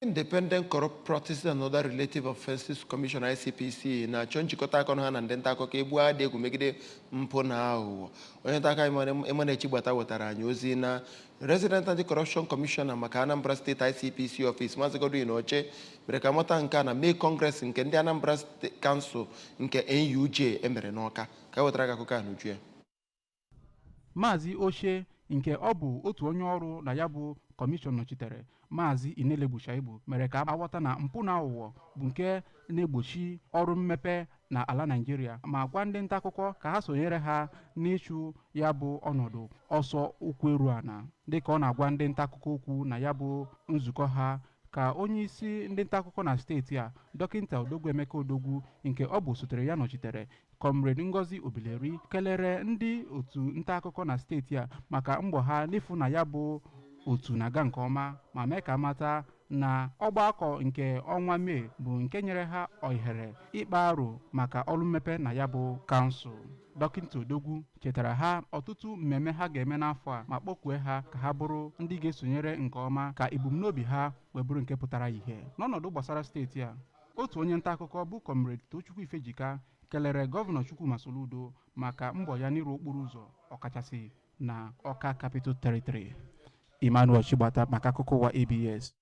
Independent Corrupt Practices and Other Relative Offences Commission, ICPC, na-achọ njikọta aka ọnụ ha na ndị nta akụkọ ka egbuo adị egwu megide mpụ na aghụghọ. Onye nta akụkọ Emmanuel Chigbata wetara anyị ozi na Resident Anti-Corruption Commissioner maka Anambra State ICPC Office, Maazị Godwin Oche, mere ka mata nke a na May Congress nke ndị Anambra State Council nke NUJ emere n'Ọka. Ka e wetara gị akụkọ a n'uju ya. Maazị Oche, nke ọ bụ otu onye ọrụ na ya bụ kọmishọn nọchitere Maazị Inelegbu Shaibu, mere ka aghọta na mpụ na aghụghọ bụ nke na-egbochi ọrụ mmepe na ala Naịjirịa, ma gwa ndị nta akụkọ ka ha sonyere ha n'ịchụ ya bụ ọnọdụ ọsọ ụkwụ eru ana. Dịka ọ na-agwa ndị nta akụkọ okwu na ya bụ nzukọ ha, ka onye isi ndị nta akụkọ na steeti a, Dọkịta Odogwu Emeka Odogwu, nke ọ bụ sotere ya nọchitere Comrade Ngozi Obileri, kelere ndị otu nta akụkọ na steeti a maka mbọ ha n'ịfụ na ya bụ otu na-aga nke ọma, ma mee ka mata na ọgbakọ nke ọnwa Mee bụ nke nyere ha ohere ịkpa aro maka ọrụ mmepe na ya bụ kansụl. Dọkịta Odogwu chetara ha ọtụtụ mmemme ha ga-eme n'afọ a, ma kpọkue ha ka ha bụrụ ndị ga-esonyere nke ọma ka ebumnobi ha wee bụrụ nke pụtara ìhè n'ọnọdụ gbasara steeti a. Otu onye nta akụkọ bụ Comrade Tochukwu Ifejika kelere Gọvanọ Chukwuma Soludo maka mbọ ya n'ịrụ okporo ụzọ, ọkachasị na Ọka Capital Territory. Emmanuel Chigbata maka akụkọ ụwa ABS.